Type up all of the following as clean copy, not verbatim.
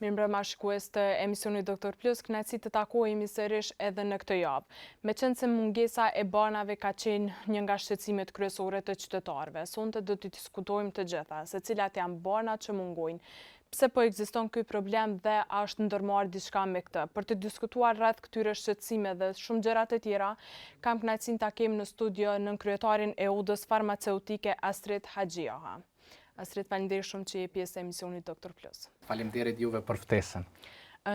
Mirëmbrëma shikues të emisionit Doktor Plus, kënaqësi të takohemi sërish edhe në këtë javë. Meqenëse mungesa e barnave ka qenë një nga shqetësimet kryesore të qytetarëve, sonte do t'i diskutojmë të gjitha, se cilat janë barnat që mungojnë, pse po ekziston ky problem dhe a është ndërmarrë diçka me këtë. Për të diskutuar rreth këtyre shqetësimeve dhe shumë gjëra të tjera, kam kënaqësinë ta kem në studio nënkryetarin e Odës Farmaceutike Astrit Haxhijaha. Astrit, faleminderit shumë që je pjesë e emisionit Doktor Plus. Faleminderit juve për ftesën.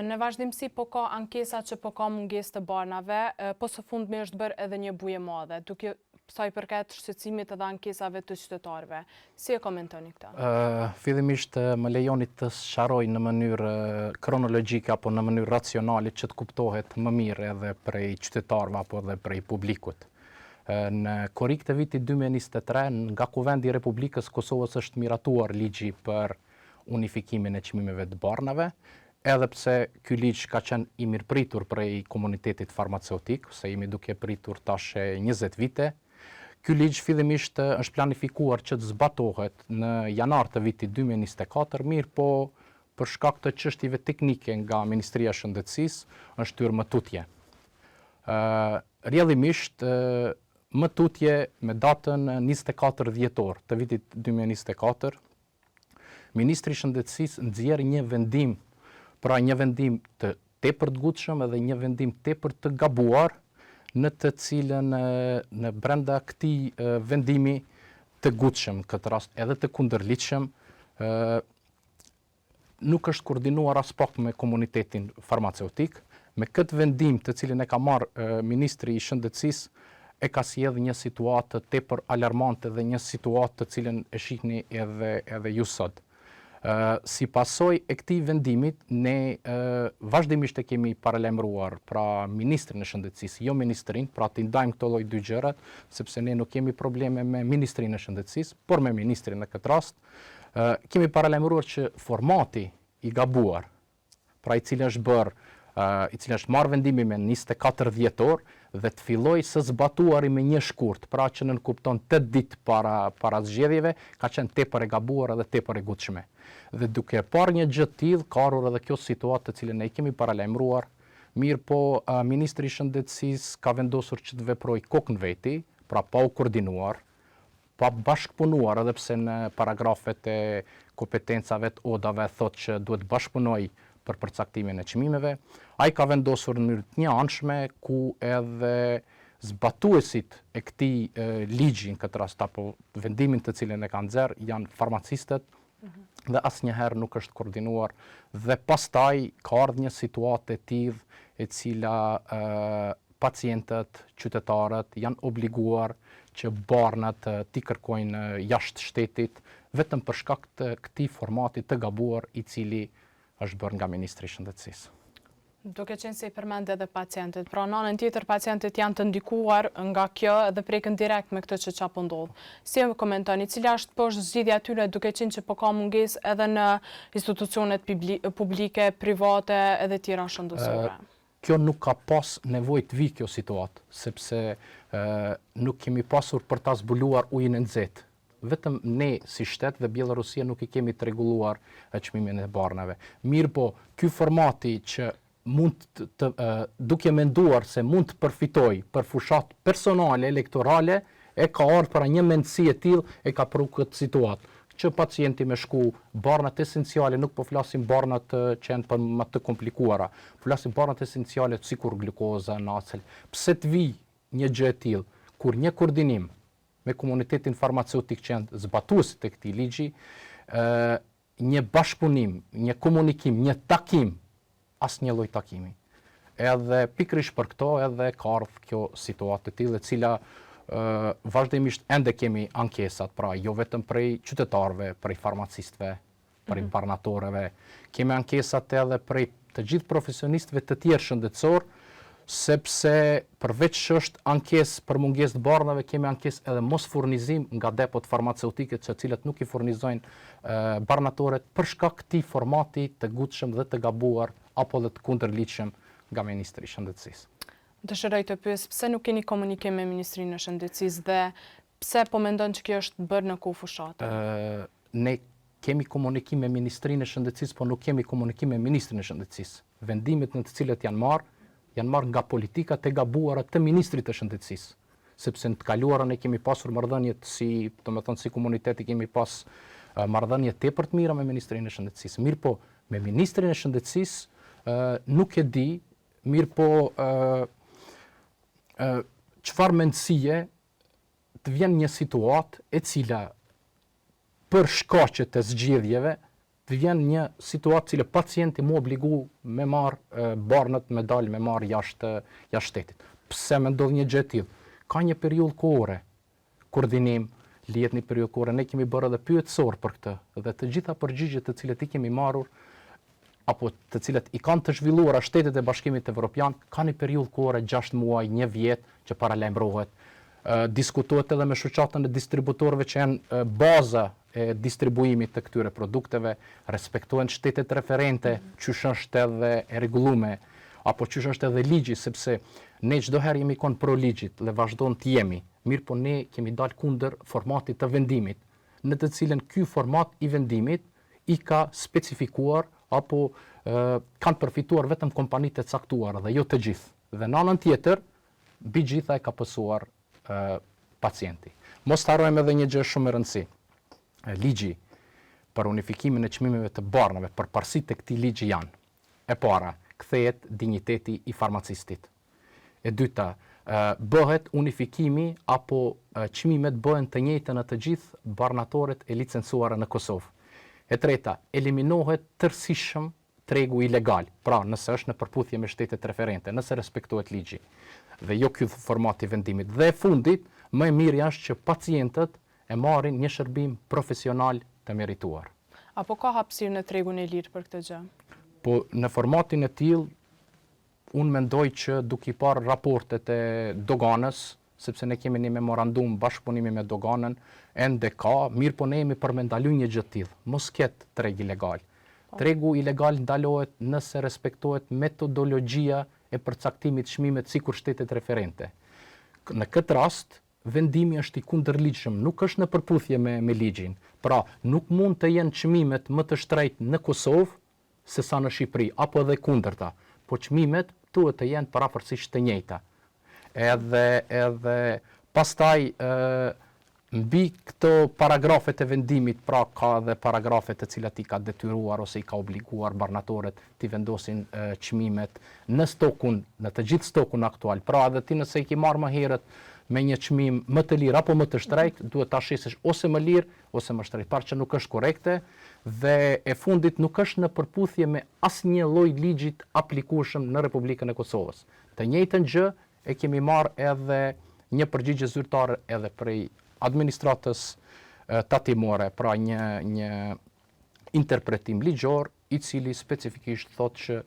Në vazhdimësi po ka ankesa që po ka mungesë të barnave, po së fundmi është bërë edhe një bujë e madhe, duke sa i përket shqetësimit edhe ankesave të qytetarëve. Si e komentoni këtë? Fillimisht më lejoni të sqaroj në mënyrë kronologjike apo në mënyrë racionale që të kuptohet më mirë edhe prej qytetarëve apo edhe prej publikut. Në korrik të vitit 2023, nga Kuvendi i Republikës së Kosovës është miratuar ligji për unifikimin e çmimeve të barnave, edhe pse ky ligj ka qenë i mirëpritur prej komunitetit farmaceutik, se jemi duke pritur tash e 20 vite, ky ligj fillimisht është planifikuar që të zbatohet në janar të vitit 2024, mirëpo për shkak të çështjeve teknike nga Ministria e Shëndetësisë është shtyrë më tutje. Rrjedhimisht, më tutje me datën 24 dhjetor të vitit 2024, Ministri i Shëndetësisë nxjerr një vendim, pra një vendim të tepër të ngutshëm edhe një vendim tepër të gabuar, në të cilën në brenda këtij vendimi të ngutshëm, në këtë rast edhe të kundërligjshëm, nuk është koordinuar aspak me komunitetin farmaceutik. Me këtë vendim të cilin e ka marrë ministri i Shëndetësisë, e ka sjellë një situatë tepër alarmante dhe një situatë të cilën e shihni edhe edhe ju sot. Si pasojë e këtij vendimit, ne vazhdimisht e kemi paralajmëruar pra ministrin e Shëndetësisë, jo ministrinë, pra t'i ndajmë këto lloj dy gjërat, sepse ne nuk kemi probleme me Ministrinë e Shëndetësisë, por me ministrin në këtë rast, Kemi paralajmëruar që formati i gabuar, pra i cili është bërë, i cili është marrë vendimi me 24 dhjetor dhe të fillojë së zbatuari me një shkurt, pra që nënkupton 8 ditë para para zgjedhjeve, ka qenë tepër e gabuar edhe tepër e ngutshme. Dhe duke e parë një gjë të tillë, ka ardhur edhe kjo situatë të cilën ne i kemi paralajmëruar, mirëpo ministri i Shëndetësisë ka vendosur që të veprojë kokë në veti, pra pa u koordinuar, pa bashkëpunuar edhe pse në paragrafet e kompetencave të odave thotë që duhet të bashkëpunojë për përcaktimin e çmimeve, ai ka vendosur në mënyrë të njëanshme ku edhe zbatuesit e këtij ligji në këtë rast apo vendimin të cilin e ka nxjerr janë farmacistët dhe asnjëherë nuk është koordinuar dhe pastaj ka ardhur një situatë e tillë e cila pacientët, qytetarët janë obliguar që barnat t'i kërkojnë jashtë shtetit vetëm për shkak të këtij formati të gabuar i cili është bërë nga Ministri i Shëndetësisë. Duke qenë se i përmende edhe pacientët, pra në anën tjetër pacientët janë të ndikuar nga kjo dhe preken direkt me këtë që ça po ndodh. Si e komentoni, cila është po është zgjidhja e tyre duke qenë që po ka mungesë edhe në institucionet publike, private edhe tjera shëndetësore? Kjo nuk ka pas nevojë të vijë kjo situatë, sepse nuk kemi pasur për ta zbuluar ujin e nxehtë. Vetëm ne si shtet dhe Bjellorusia nuk e kemi të rregulluar çmimin e barnave. Mirëpo, ky formati që mund të, duke menduar se mund të përfitojë për fushatë personale elektorale, e ka ardhur pra një mendësi e tillë e ka pru këtë situatë që pacienti me shku barnat esenciale, nuk po flasim barnat që janë për më të komplikuara, po flasim barnat esenciale sikur glukoza, nacel. Pse të vijë një gjë e tillë kur një koordinim me komunitetin farmaceutik që janë zbatuesit e këtij ligji, ë një bashkëpunim, një komunikim, një takim, asnjë lloj takimi. Edhe pikërisht për këto edhe ka ardhur kjo situatë e tillë e cila ë vazhdimisht ende kemi ankesat, pra jo vetëm prej qytetarëve, prej farmacistëve, prej mhm. barnatoreve, kemi ankesat edhe prej të gjithë profesionistëve të tjerë shëndetësor, sepse përveç që është ankesë për mungesë të barnave, kemi ankesë edhe mosfurnizim nga depot farmaceutike të cilat nuk i furnizojnë barnatoret për shkak këtij formati të ngutshëm dhe të gabuar apo dhe të kundërligjshëm nga Ministri i Shëndetësisë. Dëshiroj të pyes pse nuk keni komunikim me Ministrinë e Shëndetësisë dhe pse po mendon që kjo është bërë në kohë fushate? Ne. Kemi komunikim me Ministrinë e Shëndetësisë, po nuk kemi komunikim me Ministrin e Shëndetësisë. Vendimet në të cilët janë marrë, janë marrë nga politikat e gabuara të Ministrit të Shëndetësisë. Sepse në të kaluarën ne kemi pasur marrëdhëniet si, domethënë si komunitet i kemi pas marrëdhënie tepër të mira me Ministrinë e Shëndetësisë. Mirëpo, me Ministrin e Shëndetësisë nuk e di, mirëpo çfarë mendësie të vjen një situatë e cila për shkaqe të zgjedhjeve të vjen një situatë cila pacienti mu obligu me marr barnat me dal me marr jashtë jashtë shtetit. Pse me ndodh një gjë e tillë? Ka një periudhë kohore koordinim, lihet një periudhë kohore, ne kemi bërë edhe pyetësor për këtë dhe të gjitha përgjigjet të cilat i kemi marrur apo të cilat i kanë të zhvilluara shtetet e Bashkimit Evropian, ka një periudhë kohore 6 muaj, një vjet që paralajmërohet. Diskutohet edhe me shoqatën e distributorëve që janë baza e distribuimit të këtyre produkteve, respektohen shtetet referente, qysh është edhe e rregullume, apo qysh është edhe ligji, sepse ne çdo herë jemi kon pro ligjit dhe vazhdon të jemi, mirëpo ne kemi dalë kundër formatit të vendimit, në të cilën ky format i vendimit i ka specifikuar apo kanë përfituar vetëm kompanitë e caktuara dhe jo të gjithë. Dhe në anën tjetër, mbi gjitha e ka pësuar pacienti. Mos të harrojmë edhe një gjë shumë me rëndësi. Ligji për unifikimin e çmimeve të barnave, përparësitë e këtij ligji janë: e para, kthehet dinjiteti i farmacistit. E dyta, bëhet unifikimi apo çmimet bëhen të njëjta në të gjithë barnatoret e licencuara në Kosovë. E treta, eliminohet tërësishëm tregu ilegal, pra nëse është në përputhje me shtetet referente, nëse respektohet ligji dhe jo ky format i vendimit. Dhe e fundit, më e mirë është që pacientët e marrin një shërbim profesional të merituar. A po ka hapësirë në tregun e lirë për këtë gjë? Po në formatin e tillë Unë mendoj që duke i parë raportet e doganës, sepse ne kemi një memorandum bashkëpunimi me doganën, ende ka, mirëpo ne jemi për me ndalu një gjë të tillë, mos ketë treg ilegal. Po. Tregu ilegal ndalohet nëse respektohet metodologjia e përcaktimit çmimit sikur shtetet referente. Në këtë rast, vendimi është i kundërligjshëm, nuk është në përputhje me me ligjin. Pra, nuk mund të jenë çmimet më të shtrejtë në Kosovë se sa në Shqipëri, apo edhe e kundërta, po çmimet duhet të jenë përafërsisht të njëjta. Edhe edhe pastaj ë mbi këto paragrafet e vendimit, pra ka edhe paragrafe të cilat i ka detyruar ose i ka obliguar barnatoret t'i vendosin çmimet në stokun, në të gjithë stokun aktual. Pra edhe ti nëse i ke marrë më herët me një çmim më të lirë apo më të shtrenjtë, duhet ta shesësh ose më lirë ose më shtrenjtë, pra që nuk është korrekte dhe e fundit nuk është në përputhje me asnjë lloj ligji të aplikueshëm në Republikën e Kosovës. Të njëjtën gjë e kemi marrë edhe një përgjigje zyrtare edhe prej administratës tatimore, pra një një interpretim ligjor i cili specifikisht thotë që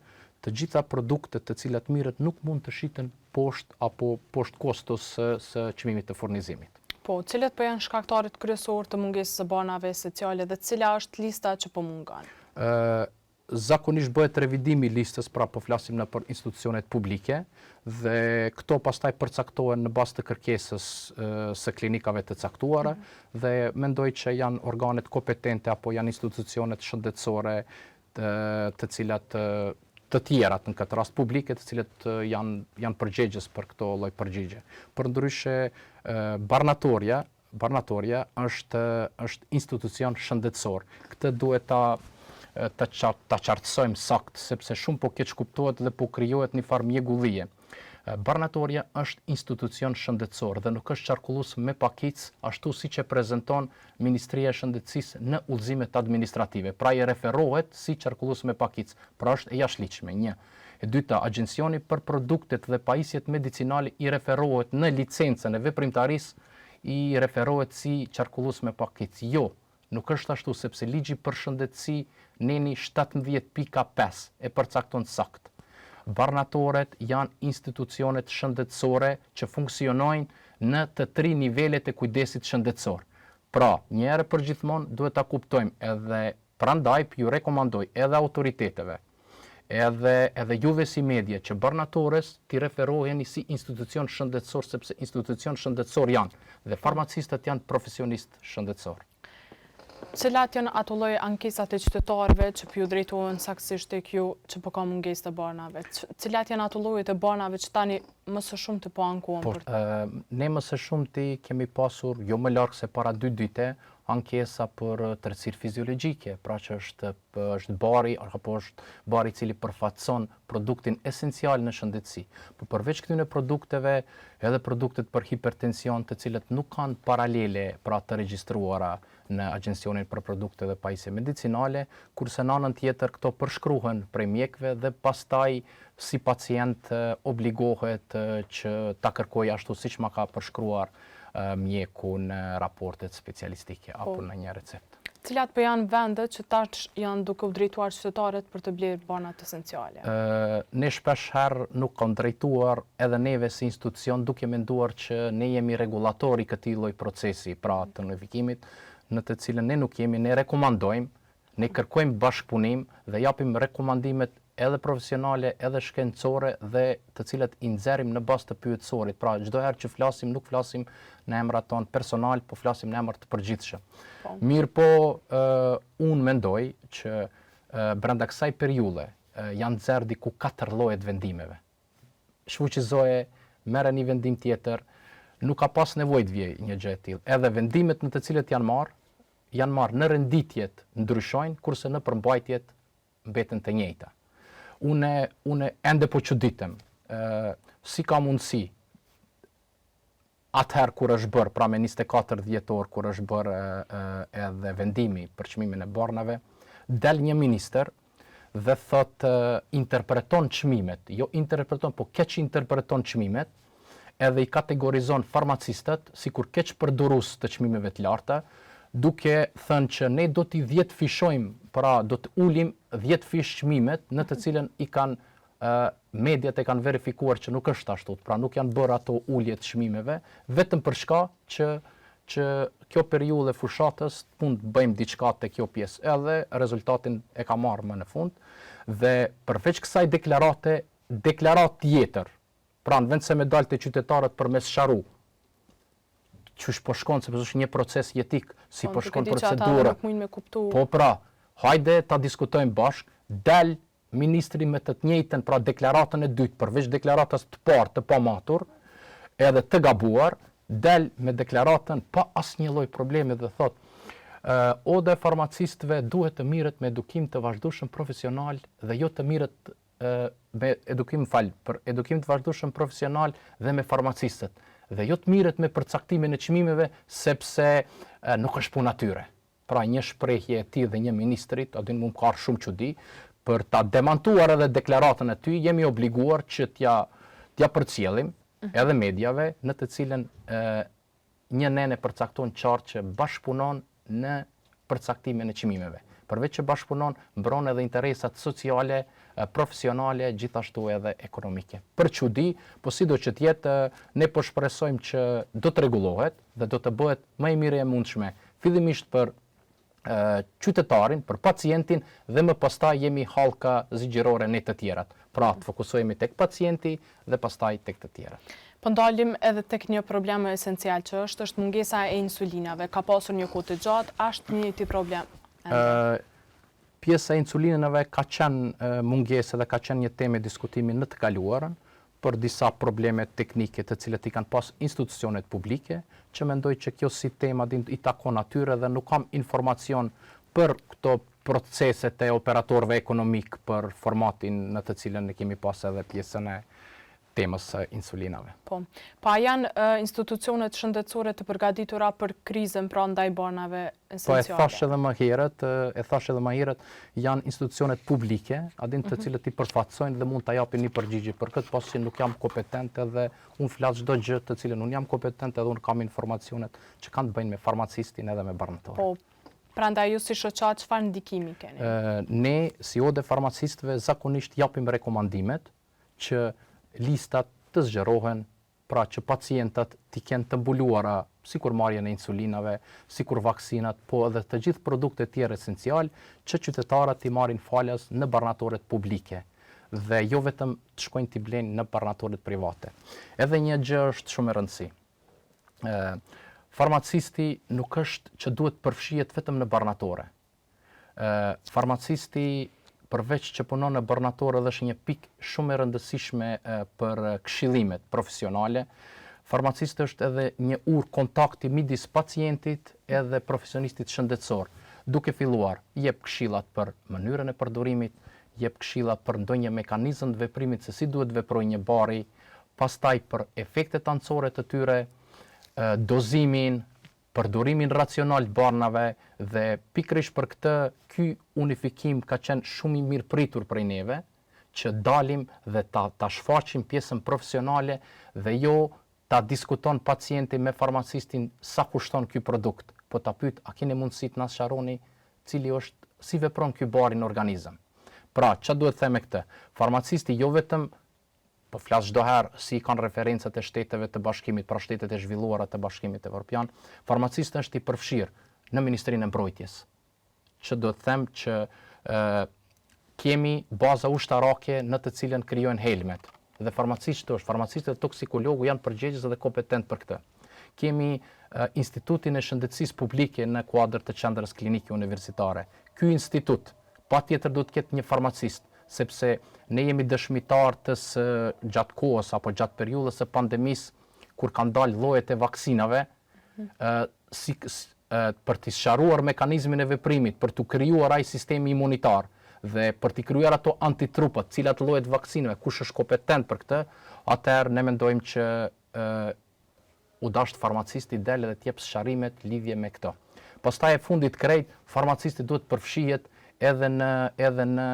të gjitha produktet të cilat mirret nuk mund të shiten poshtë apo poshtë kostos së së çmimit të furnizimit. Po, cilët po janë shkaktarët kryesorë të mungesës së barnave esenciale dhe cila është lista që po mungon? Ë zakonisht bëhet revidimi i listës, pra po flasim nëpër institucionet publike dhe këto pastaj përcaktohen në bazë të kërkesës së klinikave të caktuara mm -hmm. dhe mendoj që janë organet kompetente apo janë institucionet shëndetësore të, të cilat të tjerat në këtë rast publike, të cilët janë janë përgjegjës për këto lloj përgjigje. Përndryshe barnatorja, barnatorja është është institucion shëndetësor. Këtë duhet ta ta ta qartësojmë saktë sepse shumë po keqkuptohet dhe po krijohet një farë mjegullie. Barnatorja është institucion shëndetësor dhe nuk është qarkullues me pakicë, ashtu siç e prezenton Ministria e Shëndetësisë në udhëzimet administrative. Pra i referohet si qarkullues me pakicë, pra është e jashtëligjshme, një. E dyta, Agjencioni për Produktet dhe Pajisjet Medicinale i referohet në licencën e veprimtarisë i referohet si qarkullues me pakicë. Jo, Nuk është ashtu sepse Ligji për Shëndetësi neni 17 pika 5 e përcakton saktë. Barnatoret janë institucionet shëndetësore që funksionojnë në të tri nivelet e kujdesit shëndetësor. Pra, një herë e përgjithmonë duhet ta kuptojmë edhe prandaj ju rekomandoj edhe autoriteteve, edhe edhe juve si media që barnatores t'i referoheni si institucion shëndetësor sepse institucion shëndetësor janë dhe farmacistët janë profesionistë shëndetësor. Cilat janë ato lloj ankesat e qytetarëve që po ju drejtohen saktësisht tek ju që po ka mungesë të barnave? Cilat janë ato lloje të barnave që tani më së shumti po ankohen për? Po, ne më së shumti kemi pasur, jo më larg se para dy dite, ankesa për tretësirë fiziologjike, pra që është është bari apo është bari i cili përfaqëson produktin esencial në shëndetësi. Po përveç këtyre produkteve, edhe produktet për hipertension, të cilët nuk kanë paralele, pra të regjistruara në Agjencionin për Produkte dhe Pajisje Medicinale, kurse në anën tjetër këto përshkruhen prej mjekëve dhe pastaj si pacient obligohet që ta kërkojë ashtu siç ma ka përshkruar mjeku në raportet specialistike apo po. në një recept. Cilat po janë vendet që tash janë duke u drejtuar qytetarët për të blerë barnat esenciale? Ne shpesh herë na kanë drejtuar edhe neve si institucion duke menduar që ne jemi rregullator i këtij lloj procesi, pra të notifikimit, në të cilën ne nuk jemi, ne rekomandojmë, Ne kërkojmë bashkëpunim dhe japim rekomandimet edhe profesionale edhe shkencore dhe të cilat i nxjerrim në bazë të pyetësorit. Pra, çdo herë që flasim nuk flasim në emrat tonë personal, po flasim në emër të përgjithshëm. Po. Mirëpo, unë mendoj që brenda kësaj periudhe janë nxjerrë diku katër lloje të vendimeve. Shfuqizoje, merre një vendim tjetër, nuk ka pas nevojë të vijë një gjë e tillë. Edhe vendimet në të cilët janë marrë, janë marrë në renditjet ndryshojnë, kurse në përmbajtjet mbeten të njëjta. Une, une ende po çuditem, ë si ka mundësi atëherë kur është bërë, pra me 24 dhjetor kur është bërë edhe vendimi për çmimin e barnave, del një ministër dhe thotë interpreton çmimet, jo interpreton, po keqinterpreton çmimet, edhe i kategorizon farmacistët sikur keqpërdorues të çmimeve të larta, duke thënë që ne do t'i dhjetëfishojmë, pra do të ulim dhjetëfish çmimet në të cilën i kanë mediat e kanë verifikuar që nuk është ashtu, pra nuk janë bërë ato ulje të çmimeve, vetëm për shka që që kjo periudhë e fushatës të mund të bëjmë diçka te kjo pjesë, edhe rezultatin e ka marrë më në fund dhe përveç kësaj deklarate, deklaratë tjetër, Pra në vend se me dalë te qytetarët për me sqaru, qysh po shkon, sepse është një proces jetik, si po, po shkon procedura. Po pra, hajde ta diskutojmë bashkë, del ministri me të njëjtën, pra deklaratën e dytë, përveç deklaratës të parë të pamatur, edhe të gabuar, del me deklaratën pa asnjë lloj problemi dhe thotë, Oda e farmacistëve duhet të mirret me edukim të vazhdueshëm profesional dhe jo të mirret me edukim, fal, për edukim të vazhdueshëm profesional dhe me farmacistët dhe jo të mirret me përcaktimin e çmimeve sepse e, nuk është puna tyre. Pra një shprehje e tillë dhe një ministrit, a din mu më ka ardhur shumë çudi, për ta demantuar edhe deklaratën e tij, jemi obliguar që t'ja t'ja përcjellim mhm. edhe mediave në të cilën e, Një nen e përcakton qartë që bashkëpunon në përcaktimin e çmimeve. Përveç që bashkëpunon, mbron edhe interesat sociale, profesionale, gjithashtu edhe ekonomike. Për çudi, po sido që të jetë, ne po shpresojmë që do të rregullohet dhe do të bëhet më e mira e mundshme, fillimisht për qytetarin, për pacientin dhe më pastaj jemi hallka zinxhirore ne të tjerat. Pra, të fokusohemi tek pacienti dhe pastaj tek të tjerat. Po ndalim edhe tek një problem më esencial që është, është mungesa e insulinave. Ka pasur një kohë të gjatë, a është i njëjti problem ende? Pjesa e insulinave ka qenë mungesë dhe ka qenë një temë diskutimi në të kaluarën, për disa probleme teknike të cilat i kanë pas institucionet publike, që mendoj që kjo si temë a din i takon atyre dhe nuk kam informacion për këto proceset e operatorëve ekonomikë për formatin në të cilën ne kemi pas edhe pjesën e temës së insulinave. Po. Po a janë institucionet shëndetësore të përgatitura për krizën pra ndaj barnave esenciale? Po e thashë edhe më herët, e thashë edhe më herët, janë institucionet publike, a din të mhm. cilët i përfaqësojnë dhe mund ta japin një përgjigje për këtë, pasi nuk jam kompetent edhe unë flas çdo gjë të cilën unë jam kompetent edhe unë kam informacionet që kanë të bëjnë me farmacistin edhe me barnatoren. Po, prandaj ju si shoqatë çfarë ndikimi keni? Ne si odë e farmacistëve zakonisht japim rekomandimet që listat të zgjerohen, pra që pacientët t'i kenë të mbuluara sikur marrjen e insulinave, sikur vaksinat, po edhe të gjithë produktet tjerë esencialë që qytetarët t'i marrin falas në barnatoret publike dhe jo vetëm të shkojnë t'i blejnë në barnatoret private. Edhe një gjë është shumë e rëndësi. Ë. Farmacisti nuk është që duhet të përfshihet vetëm në barnatore. Farmacisti përveç që punon në barnatore dhe është një pikë shumë e rëndësishme për këshillimet profesionale, farmacisti është edhe një urë kontakti midis pacientit edhe profesionistit shëndetësor, duke filluar, jep këshillat për mënyrën e përdorimit, jep këshilla për ndonjë mekanizëm të veprimit se si duhet të veprojë një bari, pastaj për efektet anësore të tyre, dozimin, përdorimin racional të barnave dhe pikërisht për këtë ky unifikim ka qenë shumë i mirëpritur prej neve, që dalim dhe ta ta shfaqim pjesën profesionale dhe jo ta diskuton pacienti me farmacistin sa kushton ky produkt, po ta pyet a keni mundësi të na sqaroni cili është si vepron ky bari në organizëm. Pra, ça duhet të them me këtë? Farmacisti jo vetëm Po flas çdo herë si i kanë referencat e shteteve të bashkimit, pra shtetet e zhvilluara të Bashkimit Evropian, farmacisti është i përfshirë në Ministrinë e Mbrojtjes. Që do të them që ë kemi baza ushtarake në të cilën krijojnë helmet. Dhe farmacisti është, farmacisti dhe toksikologu janë përgjegjës dhe kompetent për këtë. Kemi Institutin e Shëndetësisë Publike në kuadër të Qendrës Klinike Universitare. Ky institut patjetër duhet të ketë një farmacist, sepse ne jemi dëshmitarë të së gjatë kohës apo gjatë periudhës së pandemisë kur kanë dalë llojet e vaksinave, ë si për të sqaruar mekanizmin e veprimit, për t'u krijuar ai sistemi imunitar dhe për t'i krijuar ato antitrupat, cilat lloje të vaksinave, kush është kompetent për këtë, atëherë ne mendojmë që ë U dashtë farmacisti del edhe të jep sqarimet lidhje me këto. Pastaj e fundit krejt, farmacisti duhet të përfshihet edhe në edhe në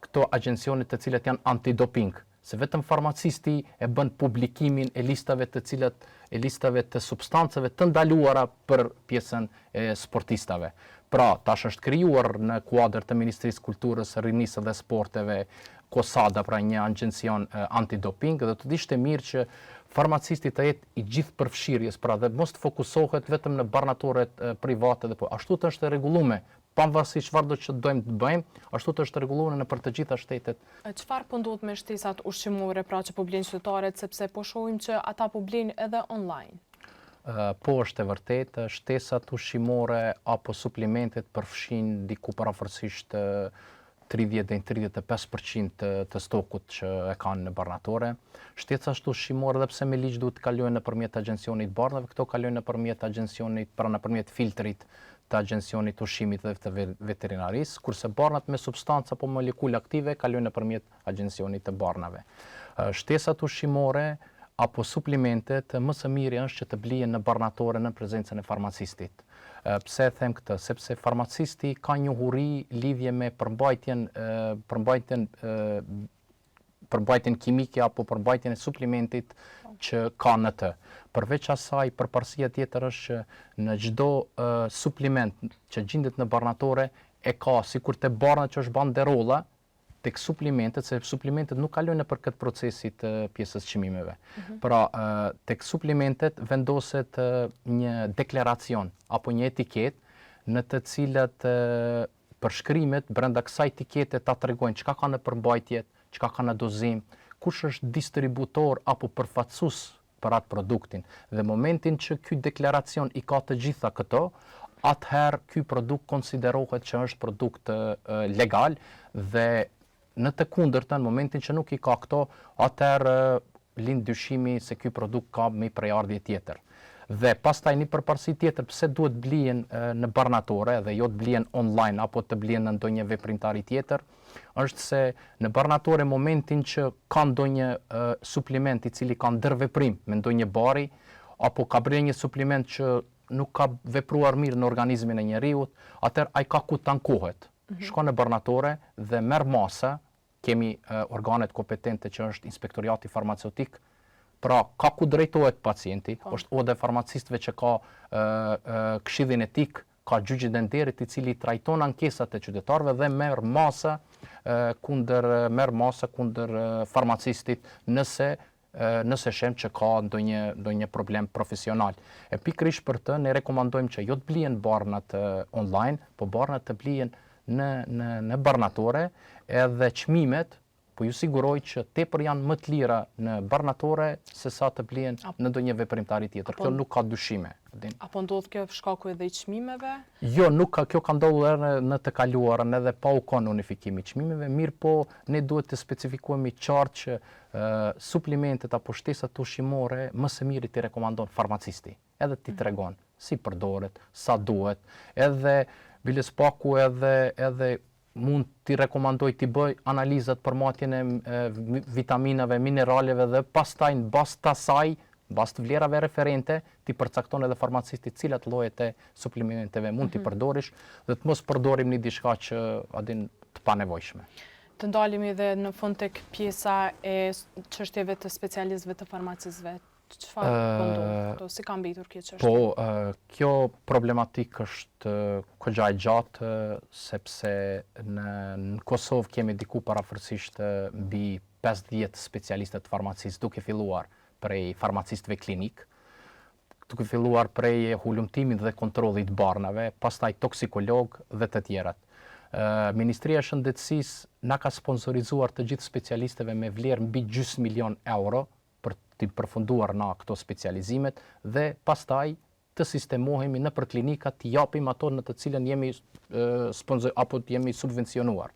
këto agjencione të cilat janë antidoping, se vetëm farmacisti e bën publikimin e listave të cilat e listave të substancave të ndaluara për pjesën e sportistave. Pra, tash është krijuar në kuadër të Ministrisë së Kulturës, Rinisë dhe Sporteve, KOSADA, pra një agjencion antidoping dhe do të ishte mirë që farmacisti të jetë i gjithëpërfshirës, pra dhe mos të fokusohet vetëm në barnatoret private dhe po ashtu të është e rregullume, pavarësisht çfarëdo që dojmë të bëjmë, ashtu të është e rregulluar nëpër të gjitha shtetet. Çfarë po ndodh me shtesat ushqimore, pra që po blejnë qytetarët, sepse po shohim që ata po blejnë edhe online? Po është e vërtetë, shtesat ushqimore apo suplimentet përfshijnë diku përafërsisht 30 deri në 35 për qind të, të stokut që e kanë në barnatore. Shtesat ushqimore edhe pse me ligj duhet të kalojnë nëpërmjet agjencionit të barnave, këto kalojnë nëpërmjet agjencionit, pra nëpërmjet filtrit të agjencionit të ushqimit dhe të veterinarisë, kurse barnat me substanca apo molekula aktive kalojnë nëpërmjet agjencionit të barnave. Shtesat ushqimore apo suplimentet më së miri është që të blihen në barnatore në prezencën e farmacistit. Pse e them këtë? Sepse farmacisti ka njohuri lidhje me përmbajtjen përmbajtjen përmbajtjen kimike apo përmbajtjen e suplimentit që ka në të. Përveç asaj, përparësia tjetër është që në çdo supliment që gjindet në barnatore e ka sikur te barnat që është banderola, tek suplimentet, se suplimentet nuk kalojnë nëpër këtë procesit të pjesës çmimeve. Mm -hmm. Pra, tek suplimentet vendoset një deklaracion apo një etiketë në të cilat përshkrimet brenda kësaj etikete ta tregojnë çka ka në përmbajtje, çka ka në dozim, kush është distributor apo përfaqësues për atë produktin dhe momentin që ky deklaracion i ka të gjitha këto, atëherë ky produkt konsiderohet që është produkt legal dhe në të kundërtën, momentin që nuk i ka këto, atëherë lind dyshimi se ky produkt ka një prejardhje tjetër. Dhe pastaj një përparësi tjetër pse duhet blihen në barnatore dhe jo të blihen online apo të blihen në ndonjë veprimtari tjetër, është se në barnatore momentin që ka ndonjë supliment i cili ka ndërveprim me ndonjë bari apo ka ble një supliment që nuk ka vepruar mirë në organizmin e njeriut, atëherë ai ka ku të ankohet. Mm -hmm. Shkon në barnatore dhe merr masa, kemi organet kompetente që është inspektoriati farmaceutik, pra ka ku drejtohet pacienti, po. është oda e farmacistëve që ka këshillin etik, ka gjyqin e nderit i cili trajton ankesat e qytetarëve dhe merr masa kundër merr masa kundër farmacistit nëse nëse sheh që ka ndonjë ndonjë problem profesional. E pikërisht për të ne rekomandojmë që jo të blihen barnat online, po barnat të blihen në në në barnatore, edhe çmimet. Po ju siguroj që tepër janë më të lira në barnatore se sa të blihen në ndonjë veprimtari tjetër. Kjo nuk ka dyshime. A po ndodh kjo shkaku edhe i çmimeve? Jo, nuk ka, kjo ka ndodhur edhe në të kaluarën edhe pa u kon unifikimi i çmimeve, mirëpo ne duhet të specifikohemi qartë që suplimentet apo shtesat ushqimore më së miri t'i rekomandon farmacisti, edhe t'i mhm. tregon si përdoret, sa duhet, edhe biles paku edhe edhe mund t'i rekomandoj t'i bëj analizat për matjen e vitaminave, mineraleve dhe pastaj në bazë të asaj, në bazë të vlerave referente, t'i përcakton edhe farmacisti cilat llojet e suplimenteve mund t'i mhm. përdorish dhe të mos përdorim një diçka që a din të panevojshme. Të ndalemi edhe në fund tek pjesa e çështjeve të specialistëve të farmacistëve. Çfarë po ndodh këtu? Si ka mbetur kjo çështje? Po, kjo problematikë është goxha e gjatë sepse në në Kosovë kemi diku parafërsisht mbi 50 specialiste të farmacisë duke filluar prej farmacistëve klinikë, duke filluar prej hulumtimit dhe kontrollit të barnave, pastaj toksikologë dhe të tjerat. Ministria e Shëndetësisë na ka sponsorizuar të gjithë specialistëve me vlerë mbi gjysmë milion euro për t'i përfunduar na këto specializimet dhe pastaj të sistemohemi nëpër klinika t'i japim ato në të cilën jemi sponsor apo jemi subvencionuar.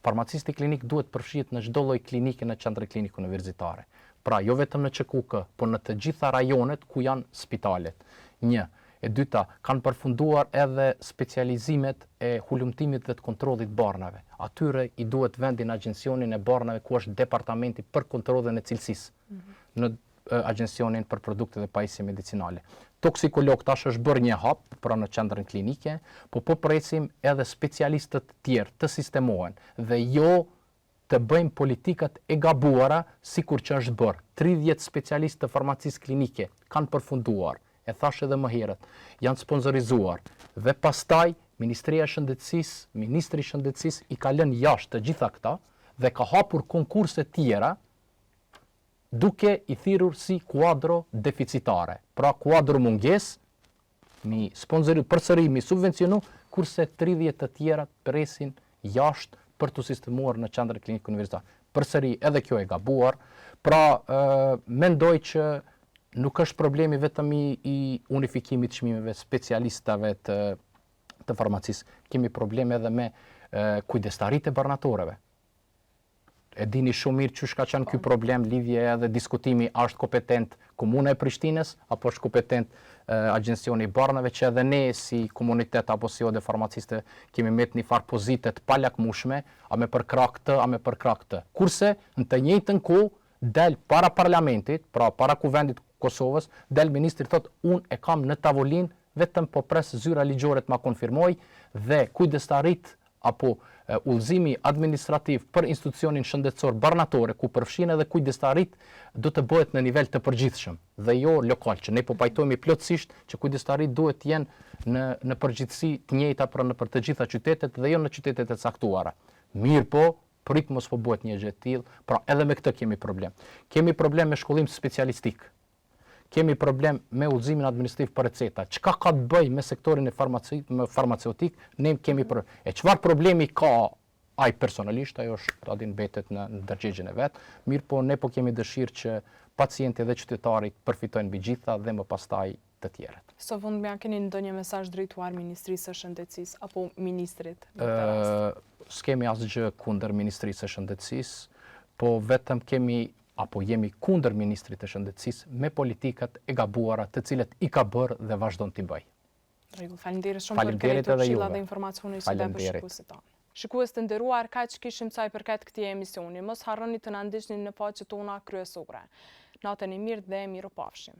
Farmacisti klinik duhet të përfshihet në çdo lloj klinike në qendrën klinike universitare. Pra, jo vetëm në QKUK, por në të gjitha rajonet ku janë spitalet. Një. E dyta, kanë përfunduar edhe specializimet e hulumtimit dhe të kontrollit barnave. Atyre i duhet vendi në agjencionin e barnave ku është departamenti për kontrollin e cilësisë. Mm -hmm. Në agjencionin për produkte dhe pajisje medicinale. Toksikolog tash është bërë një hap, pra në qendrën klinike, po po presim edhe specialistët tjerë të sistemohen dhe jo të bëjmë politikat e gabuara sikur që është bërë. 30 specialistë të farmacisë klinike kanë përfunduar, e thashë edhe më herët, janë sponsorizuar dhe pastaj Ministria e Shëndetësisë, Ministri i Shëndetësisë i ka lënë jashtë të gjitha këta dhe ka hapur konkurse tjera duke i thirrur si kuadro deficitare, pra kuadro mungesë, mi sponsori përsëri mi subvencionu, kurse 30 të tjera presin jashtë për t'u sistemuar në qendrën klinike universitare. Përsëri edhe kjo e gabuar, pra e, mendoj që nuk është problemi vetëm i, i unifikimit çmimeve specialistave të të farmacisë. Kemi probleme edhe me e, kujdestaritë e barnatoreve. E dini shumë mirë qysh ka qenë ky problem lidhje edhe diskutimi a është kompetent Komuna e Prishtinës apo është kompetent Agjencioni i Barnave që edhe ne si komunitet apo si odë farmaciste kemi met një farë pozite të palakmushme a me përkrah këtë a me përkrah këtë. Kurse në të njëjtën kohë del para parlamentit, pra para Kuvendit të Kosovës, del ministri thotë unë e kam në tavolinë vetëm po pres zyra ligjore të ma konfirmojë dhe kujdestaritë apo udhëzimi administrativ për institucionin shëndetësor barnatore ku përfshihen edhe kujdestaritë do të bëhet në nivel të përgjithshëm dhe jo lokal që ne po pajtohemi plotësisht që kujdestaritë duhet të jenë në në përgjithësi të njëjta pra nëpër të gjitha qytetet dhe jo në qytetet e caktuara. Mirëpo, prit mos po bëhet një gjë e tillë, pra edhe me këtë kemi problem. Kemi problem me shkollim specialistik. Kemi problem me udhëzimin administrativ për receta. Çka ka të bëjë me sektorin e farmaci, me farmaceutik, ne kemi problem. E çfarë problemi ka ai personalisht, ajo është, ta din mbetet në ndërgjegjen e vet, mirëpo ne po kemi dëshirë që pacienti dhe qytetari të përfitojnë mbi gjitha dhe më pastaj të tjerët. Së fundmi a keni ndonjë mesazh drejtuar Ministrisë së Shëndetësisë apo ministrit në këtë rast? S'kemi asgjë kundër Ministrisë së Shëndetësisë, po vetëm kemi apo jemi kundër ministrit të Shëndetësisë me politikat e gabuara të cilat i ka bërë dhe vazhdon t'i bëjë. Rregull, faleminderit shumë për krejt këto këshilla dhe informacione që dhe për shikuesit tanë. Shikues të nderuar, kaq kishim sa i përket këtij emisioni. Mos harroni të na ndiqni në faqet tona kryesore. Natën e mirë dhe mirupafshim.